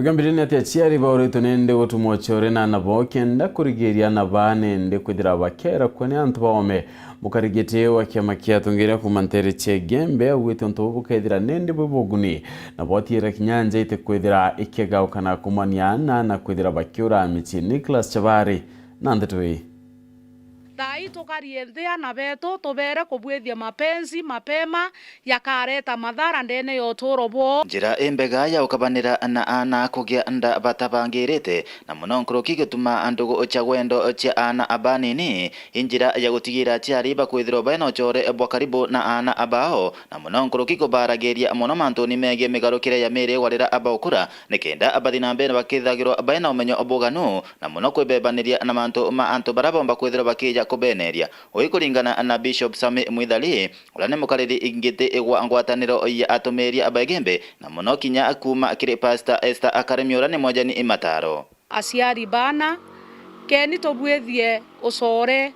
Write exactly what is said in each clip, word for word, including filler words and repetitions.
Tugambire ni ati aciari bauritwe nindi gutuma ucore na aana bao kenda kurigiria aana baa nindi kwithira bakeera kua ni antu baome. Mukarigiti wa kiama kia atongeria kuuma nteere cia Igembe augite untu buu bukethira nindi bwi buguni, na bwatiira kinya nja iti kwithira ikiegauka na kumania aana na kwithira bakiura micii. Nicholas Chabari na ndeto ii. Thaa ii tukarie nthi aana betu, tubeere kubwithia mapenzi mapema, yakareta mathara ndene ya utuuro bwoo. Njira imbega ya ukabanira na aana kugia nda batabangirite, na muno nkuruki gutuma ndugu cia wendo cia aana abanini, i njira ya gutigira aciari bakwithirwa baina ucore bwa karibu na aana bao, na muno nkuruki kubaragiria muno mantuni megii migarukire ya miri gwarira abaukura, nikenda bathi na mbere bakithagirwa baina umenyo buganu, na muno kwibebaniria na mantu ma antu baria bomba kwithirwa bakija kubeneria. Ui kuringana na Bishop Sami Mwithali, uria ni mukariri ngiti gwa ngwataniro ya atumiria ba Igembe, na muno kinya kuuma kiri Pastor Esther Akaremi uria ni mwenjani mataro. Aciari baana, keni tubwithie ucore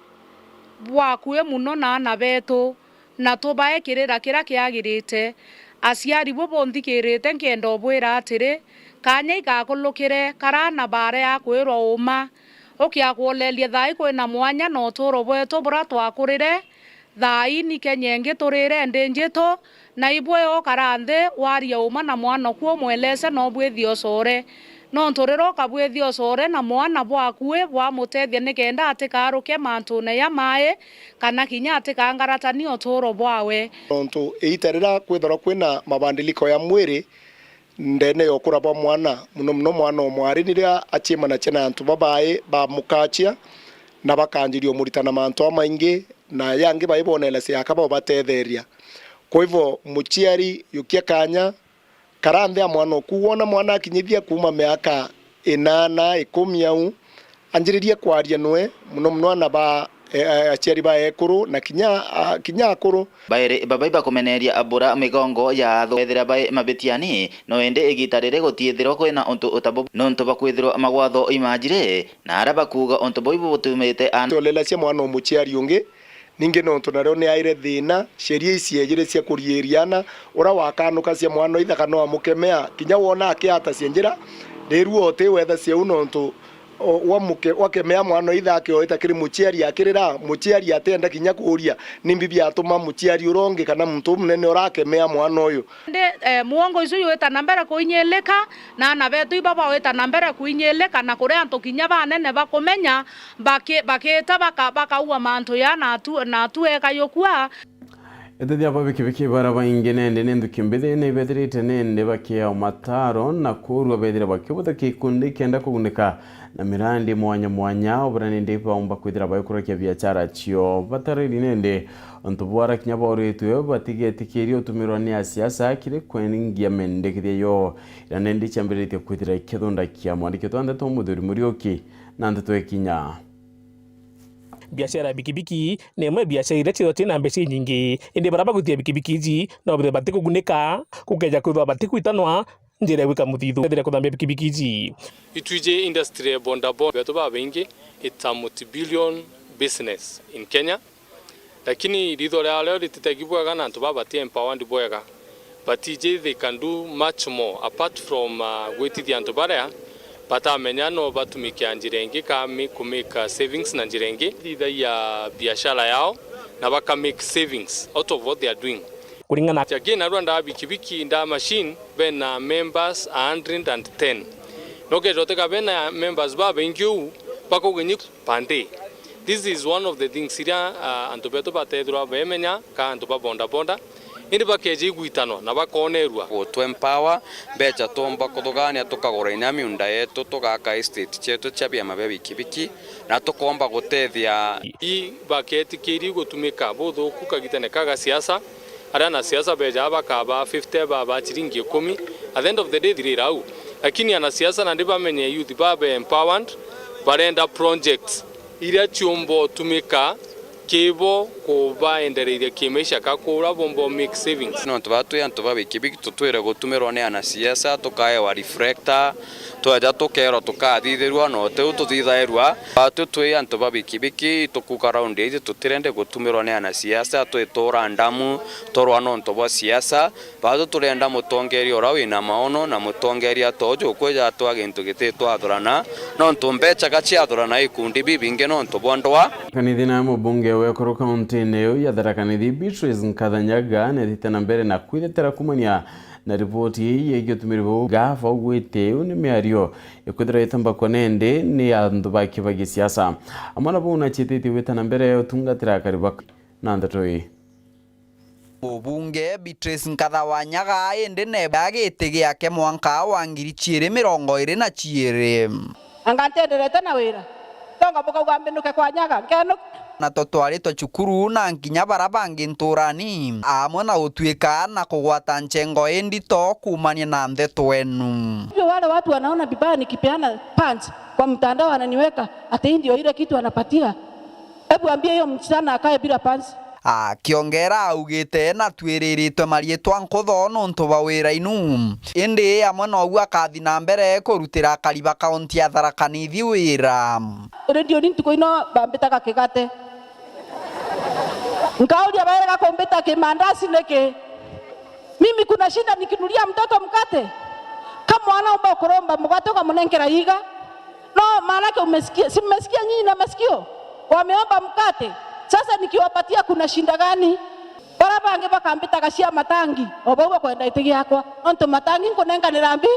bwakui muno na aana betu, na tubae kirira kiria kiagirite. Aciari bu bunthikirite, nkenda ubwira atiri, kaanya igakulukire karia aana baarea kwirwa uuma. Ukia kwoleria thaa ii kwina mwanya na utuuro bwetu buria twakurire, thaa ii ni Kenya ingi turire ndi njitu, na ibwe ukara nthi waria uuma na mwana oku umwelese na ubwithie ucore. Nontu riria ukabwithia ucore na mwana bwakui bwamutethia nikenda atikaruke mantune jamai, kana kinya atikangaratania utuuro bwawe. Nontu iita riria kwithirwa kwina mabandiliko ya mwiri ndene ya ukura bwa mwana, muno muno mwana o mwari, niria aciemanacia na antu babai bamukachia na bakanjiria umuritana mantu amaingi, na yangi bai bonelese aka baubatetheria. Kwa hivyo, muciari, yukia kaanya, kara nthi ya mwana oku, wona mwana akinyithia kuuma miaka inana, ikumi au, anjiririe kwaria nwe, muno muno aana ba, e, e, aciari ba ekuru na kinya, a, kinya akuru. Bairi babai bakumeneria bura migongo ya athu ethira bai mabitiani, no indi igita riri gutiithirwa kwina untu utabu, nontu bakwithirwa magwatho imajire, na aria bakuuga untu buu butumite an- Tolelacia mwana o muciari ungi, ningi nontu nario ni aire thiina, sheria iciejire cia kuriiria aana, uria wakanukacia mwana o ithe kana wamukemea, kinya wona akiatacia njira, riu oti wethacia u nontu o, wamuke-, wakemea mwana o ithe akioita kiri muciari akirira, muciari atienda kinya kuuria, nimbi biatuma muciari uria ungi kana muntu umunene urakemea mwana uyu. Indi, eh, mwongo icu yuita na mbere kuinyilika, na aana betu iba bawita na mbere kuinyilika, na kuri antu kinya banene bakumenya, baki-, bakita baka-, bakaua mantu ya na atu-, na atu ekayukua. Etethia ba bikibiki bara baingi nende ni nthuki mbithi na ibethirite nende bakiao mataro na kurua bethire bakiubutha gikundi kenda kugunika na mirandi mwanya mwanya, o bara nende baumba kwithira baikurakia biachara cio. Batariri nende untu bwara kinya boritwe batigetikirie utumirwa ni asiasa kiri kwengia mendekithia yo, iria nende ciambiritie kwithira ikithundakia. Mwandiki twa ndeto Muthuri Muriuki na ndeto ikinya. Biashara ya bikibiki ni imwe ya biashara iria ciithagwa ciina mbeca inyingi, indi baria bagwitia bikibiki iji no bethire batikugunika, gukeja kwithirwa batigwitanwa njira ya gwika muthithu. Ethire kuthambia bikibiki iji. Itwiji industry ya bodaboda, betu babaingi, it's a multi-billion business in Kenya. Lakini ritho riao rititegi bwega na antu baba bati empowered bwega. But iji they can do much more apart from, uh, gwitithia antu baria batamenya no batumike a njira ingi ka mi-, ku make, uh, savings na njira ingi. Thithagia biashara yao na baka make savings out of what they are doing. Kuringana. Again, arua ndaa bikibiki, ndaa machine, bena members a hundred and ten. No kethira uteka bena members babaingi uu, bakauga nyi per day. This is one of the things iria, ah, antu betu batethirwa bemenya ka antu ba bodaboda, indi bakeja igwitanwa na bakonerua. Gutu empower, mbeca tuumba kuthugania tukagura inya miunda yetu, tugaka estate cietu cia biama bia bikibiki, na tukomba gutethia. I baketikiria gutumika buthuku kagitene ka gasiasa, aria anasiasa bejaga bakabaa fifty, babaa ciringi ikumi. At the end of the day, thirira au. Lakini anasiasa nandi bamenye youth babe empowered, barenda projects iria ciumba utumika kibo Kubaendereithia kimaisha ka kuura bomba o make savings. Nontu baa twi antu ba bikibiki, tutwire gutumirwa ni anasiasa, tukaewa reflector, tweja tukeerwa tukathithirua, no tiu tuthithairua. Baa twi twi antu ba bikibiki, itukuka raundi iji, tutirende gutumirwa ni anasiasa, twituura ndamu, turwa nontu bwa siasa. Baathu turenda mutongeria uria wina maono na mutongeria ta uju ukwija atwaa gintu gititwathurana, nontu mbecha ga ciathurana ikundi bibingi nontu bwa ndwaa. Kanithi nawe mubunge wa Ekuru kauntine iu ya Tharaka Nithi, Beatrice Nkathanyaga, netite na mbere na kwithetera kumania na ripoti ii yegii utumiri buu. Gava ugwite iu ni miario ikwithirwa itambakwa nende ni antu ba kiba gisiasa. Amwe na bau naciititie gwita na mbere utungatira akari ba na ndeto ii. Mubunge Beatrice Nkatha Wanyaga indi neeba giti giake mwanka wa ngiri ciiri mirongo iiri na ciiri. Anga ntienderete na wira? Tonga bukauga mbinuke kwa Nyaga, nkenuka. Natwo twari twa cukuru na nkinya bara bangi nturani, amwe na gutwika na kugwata nchengo indito kuumania na ntheto enu. Hivyo wale watu wanaona vibaya nikipeana pants kwa mtandao ananiweka ati hii ndio ile kitu anapatia. Hebu ambia hiyo msichana akae bila pants. Akiongera augite, natwiriritwe mariitwa nkutho nontu bwa wira inu, indi amwe nogu akathi na mbere kurutira akari ba kaunti ya Tharaka Nithi wira. Redio ni ntuku ino bambitaga kigate. Nkauria baerega kumbita kimandasi niki? Mimi kuna shida nikinulia mtoto mkate? Kama wanaomba kuromba mkate ukamunenkera iga? No, maanake umesikia, si mmesikia nyinyi na masikio? Wameomba mkate. Sasa nikiwapatia kuna shida gani? Bara bangi bakambitaga cia matangi, o bau bakwenda iti giakwa. Nontu matangi nkunenkanira mbi,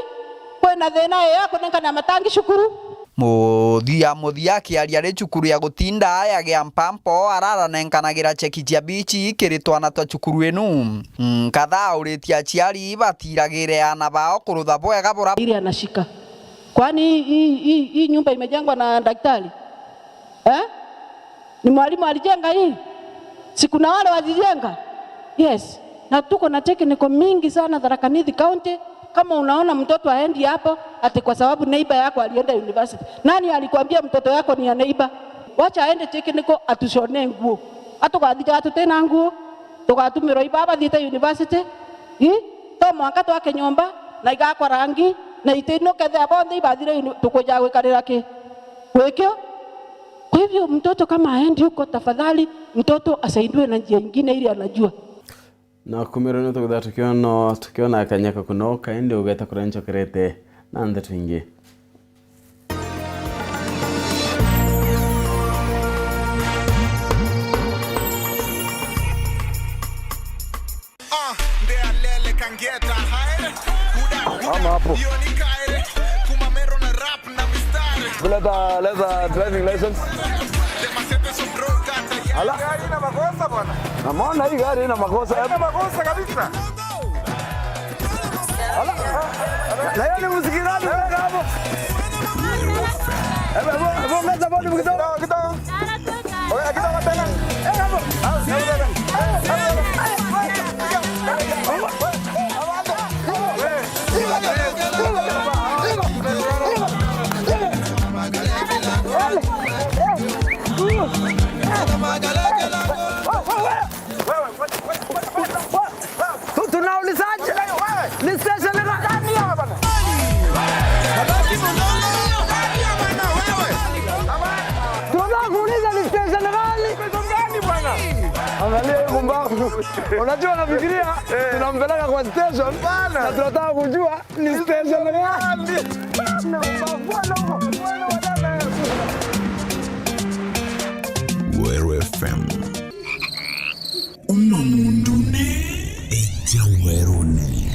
kwina thina iyo ya kunenkanira matangi cukuru. Muthia muthia akiaria ri cukuru ya gutinda ya Giampampo, araranenganagira cheki cia bichi kiri twana twa cukuru inu. Nkatha auritie aciari batiragire aana bao kurutha bwega bura. Ile anashika. Kwani hii, hii, hii nyumba imejengwa na daktari? Eh? Ni mwalimu alijenga hii? Si kuna wale walijenga? Yes. Na tuko na technical mingi sana Tharaka Nithi County. Kama unaona mtoto aendi hapo, ati kwa sababu neighbor yako alienda university. Nani alikwambia mtoto yako ni ya neighbor? Wacha aende technical atushonee nguo. Atugathija tutina nguo, tugatumirwa ibaba thiite university. I? To mwanka twake nyomba, na igakwa rangi, na itinukethea bonthe ibathire uni-, tukuja gwikarira ki? Gwikio? Kwa hivyo mtoto kama aendi huko, tafadhali mtoto asaidiwe na njia ingine ili anajua. Na kumiro ni tukutha tukiona, tukiona kanya ka kunoka, indi ugeta kuria ncokerete na ndeto ingi. Ah, ndealele kangeta haere. Kuda, kuda. Ama hapo. Hiyo ni kaere. Kuma mero na rap na mistari. Leta, leta driving license. Ala. Gari ina makosa bwana. Namuona hii gari ina makosa. Haina makosa kabisa. Ala. Na hiyo ni muziki gani unaweka hapo? Hebu, hebu, hebu ongeza volume kidogo. Kidogo, kidogo. Oya, kidogo tena. Eh, hapo. Tu-, tunaulizaje? Ni station gani? Tunataka kuuliza ni station gani? Angalia hii pumbavu. Unajua, nafikiria tunampeleka kwa station na tunataka kujua ni station gani. Weru F M. Uma mundune, eja werune.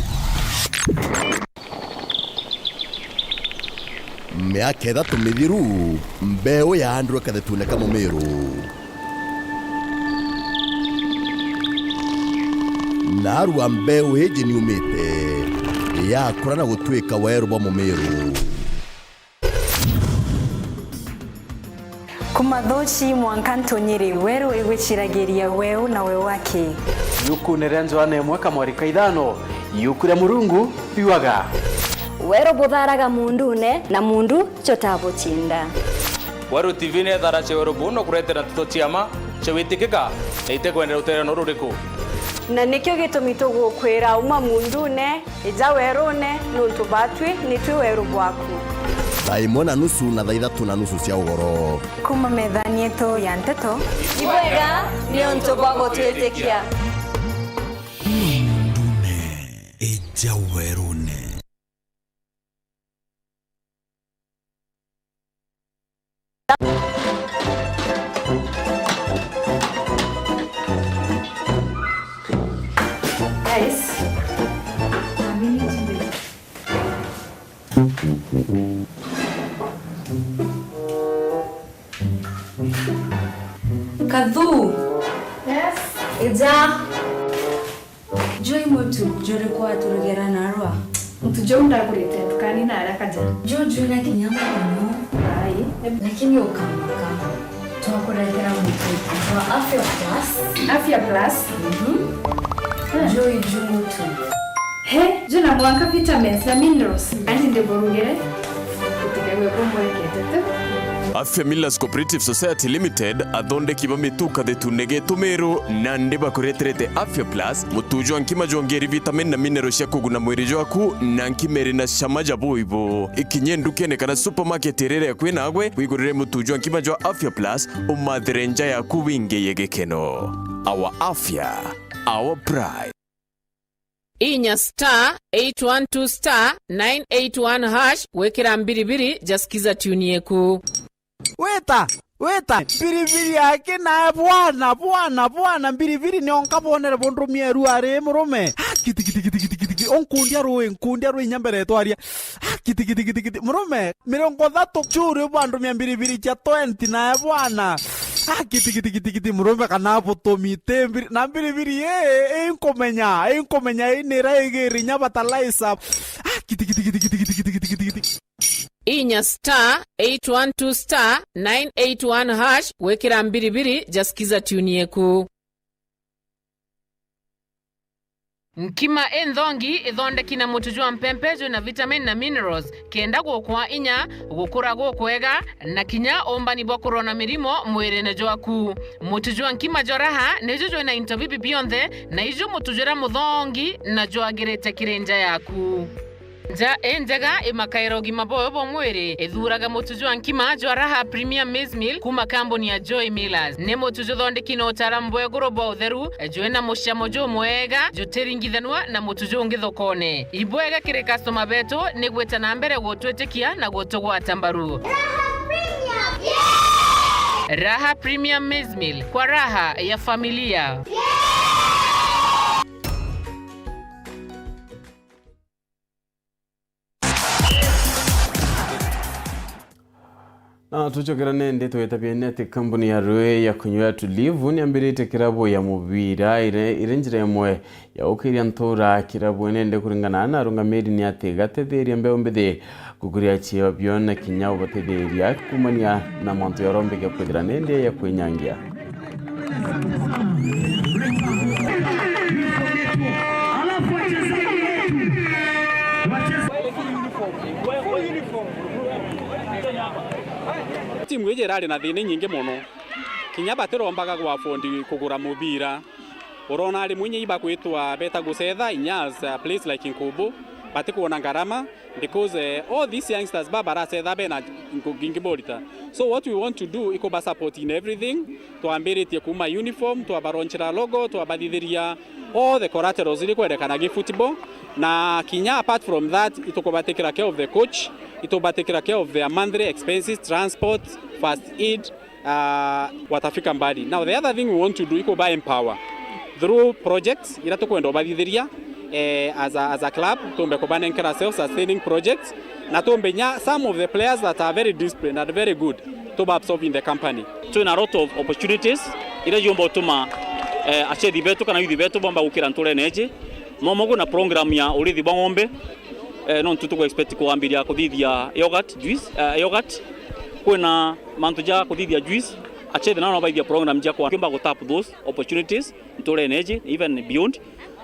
Miaka ithatu mithiru, mbeu yaandirwe kathetune ka mumiru. Naarua mbeu iji niumite, yakura na gutwika weru bwa mumiru. Kuma Thuchi mwanka Ntunyiri, weru igwiciragiria weu na weu aki. Iukune ria Njoana imwe kamwari ka ithano, iuku ria Murungu riuaga. Weru butharaga mundune, na mundu jotabucinda. Weru T V ni ethara cia weru buu na kuretera nteto cia ma, cia witikika na itekwendera utererano ruriku. Na nikio gitumi tugukwira, uma muundune, ija werune, niuntu baatwi nitwi weru bwaku. Thaa imwe na nusu na thaa ithatu na nusu cia ugoro. Kuuma methani yetu ya nteto. Ibwega niuntu bwa gutwitikia. Uma muundune, ija werune. Guys, Kathu. Yes. Ija. Joy Mutu, juri kwa turugera narua. Muntu jau ndagurite ntukani na aria kaja. Jo jwina kinya mono. Ai. Lakini ukama, ukama. Twakuretera muntu wa Afya Plus. Afya Plus? Mhm. Ah. Joy Ju Mutu. He, jwina mwanka vitamins na minerals. Anti ndiburugire. Utigagwe kumwekete tu. Afya Millers Cooperative Society Limited, athondeki ba mituka thitune getu Meru, nandi bakureterete Afya Plus, mutu jwa nkima jwongeri vitamin na mineral cia kuguna mwiri jwaku, na nkima iri na cama ja buibu. Ikinye ndukene kana supermarket iria iri akui nagwe, wigurire mutu jwa nkima jwa Afya Plus, umathire nja yaku wingeye gikeno. Our Afya, our pride. Inya star eight one two star nine eight one hash gwikira mbiribiri ja Skiza tune yeku. Wita, wita, mbiribiri yake nae bwana, bwana, bwana, mbiribiri nionka bonere bundumia eru ari murume. Ah, kiti, kiti, kiti, kiti, kiti, kiti. Onkundia rui, nkundia rui inya mbere twaria. Ah, kiti, kiti, kiti, kiti. Murume, mirongo ithatu churi bandumia mbiribiri cha twenty nae bwana. Ah, kiti, kiti, kiti, kiti, murume kana butumi te mbiri-, na mbiribiri ii, ii nkumenya, ii nkumenya ii nira igiri inya fertilizer. Ah, kiti, kiti, kiti. Inya star eight one two star nine eight one hash gwikira mbiribiri ja Skiza tune yeku. Nkima inthongi ithondeki na mutu jwa mpempe jwina vitamin na minerals, kenda gukwa inya, gukura gukwega, na kinya umbani bwa kurona mirimo mwirine jwaku. Mutu jwa nkima jwa Raha niju jwina into bibi bionthe, na iju mutu juria muthongi na jwagirite kiri nja yaku. Nja injega imakaira ugima bwayo bwa mwiri. Ithuraga mutu jwa nkima jwa Raha Premier Maize Meal kuma kambuni ya Joy Millers. Ni mutu juthondeki na utaaramu bwa iguru bwa utheru, jwina mucamo jumwega, jutiringithanua na mutu jungi thokone. Ibwega kiri customer betu ni gwita na mbere gutwitikia na gutugwata mbaru. Raha Premium! Yeah! Raha Premium Maize Meal, kwa raha ya familia. Yeah! Na tucokerane ndi twetabia ni ati kambuni ya rui ya kunywa ya Tulivu niambiritie kirabu ya mubira iri, iri njira imwe ya gukiria ntura kirabu inende kuringana na arungamiri ni ati igatetheria mbeu mbithi kukuria cieo bio na kinya ubatetheria kumania na mantu ya urombekia kwithira ni ndi ya kwinyangia. Timu iji irari na thina inyingi mono, kinya batirombaga gwa afford kugura mubira. Urona arimwe inya ibakwitwa beta gucetha inya as a place like Nkubu, batikwona ngarama, because, eh, all these youngsters ba baracetha bena nkugi ingi borita. So what we want to do ikuba support in everything. Twambiritie kuma uniform, twabaronchera logo, twabathithiria all the collaterals iria ikwendekana gi football. Na kinya apart from that, itukubatikira care of the coach, itubatikira care of their monthly expenses, transport, first aid, ah, watafika mbali. Now, the other thing we want to do, ikuba empower through projects iria tukwenda ubathithiria, eh, as a, as a club, tumbe kubanenkera self-sustaining projects, na tumbe nya some of the players that are very disciplined and very good, tuba absorb in the company. Twina a lot of opportunities iria ciumba utuma, eh, achethi betu kana yuthi betu bomba gukira nturene iji. Momo kwina program ya urithi bwa ng'ombe, eh, nontu tuku expect kwambiria kuthithia yogurt juice, eh, yogurt. Kwina mantu ja kuthithia juice, achethi nao no baithia program ja kwa, kiumba gu tap those opportunities nturene iji, even beyond.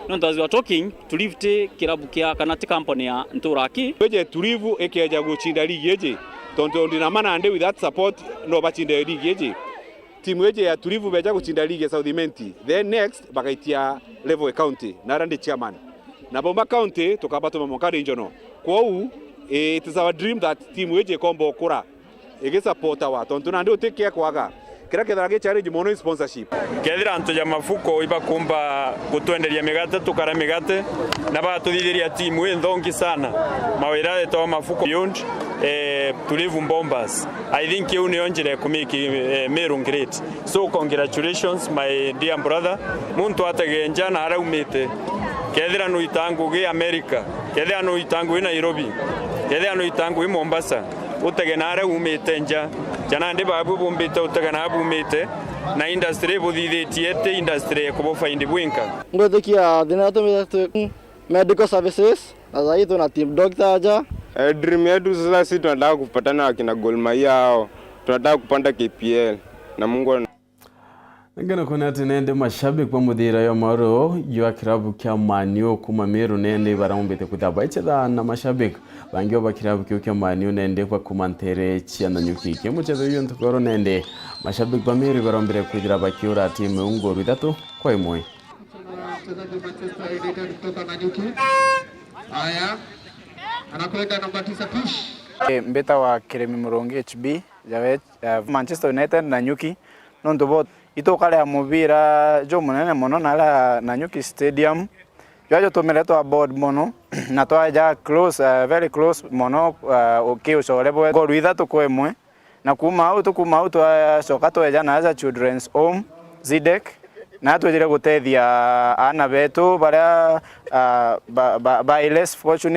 Nontu as we are talking, Tulivu ti kirabu kia, kana ti company ya ntura aki. Weje Tulivu ikeja guchinda ligi iji, tontu ndina ma nandi with that support no bachinde ligi iji. Timu iji ya Tulivu beja gucinda ligi ya South Imenti, then next bagaitia level ya county, na aria ndi chairman. Na bauma county, tukabatuma mwanka regional. Kwou, eh, it is our dream that timu iji ikomba ukura, igisupportawa, tontu nandi utikia kwaga. Kiria kethira gi challenge mono i sponsorship. Kethira antu ja Mafuko ibakumba gutwenderia migate, tukara migate, na batuthithiria timu inthongi sana. Mawira yetwa Mafuko Beyond, eh, Tulivu Bombers. I think iu niyo njira ikumake, eh, Meru great. So congratulations, my dear brother. Muntu atege nja na aria aumite. Kethira nuita ngugi America, kethira nuita ngugi Nairobi, kethira nuita ngugi Mombasa, utege na aria aumite nja. Ja nandi babu bumbite utege na abu umite, na industry ibuthithitie ti industry ikubufind bwinka. Ngwitikia thina tumite tu medical services, na thaa hii tuna team doctor aja. Eh, dream yetu sasa, si tunataka kupatana na kina Gor Mahia hao. Tunataka kupanda K P L. Na Mungu ana- Ngeno kwona ati nende mashabiki ba muthira yo mauru jwa kirabu kia Man U kuma Meru nende baraumbite kwithira baichetha na mashabiki bangi ba kirabu kiu kia Man U nende ba kuma ntere cia Nanyuki. Ki muchezo uyu ntukoro nende mashabiki ba Meru baraumbire kwithira bakiura timu iu nguru ithatu kwa imwe. Mchezaji wa Manchester United kutoka Nanyuki. Haya. Anakwenda namba tisa, push. Eh, mbitawa Kiremi Murungi H B, jawe, eh, Manchester United Nanyuki. Nontu bo itukarea mubira jumunene mono na aria Nanyuki Stadium. Jwajo tumire twa bored mono, na twaja close, eh, very close mono, eh, uki ucore bwe ngoro ithatu kwa imwe. Na kuuma au, tukuma au twacoka tweja na aja Children's Home, Zidek, na twejire gutethia aana betu baria, ah, ba, ba, ba less fortunate.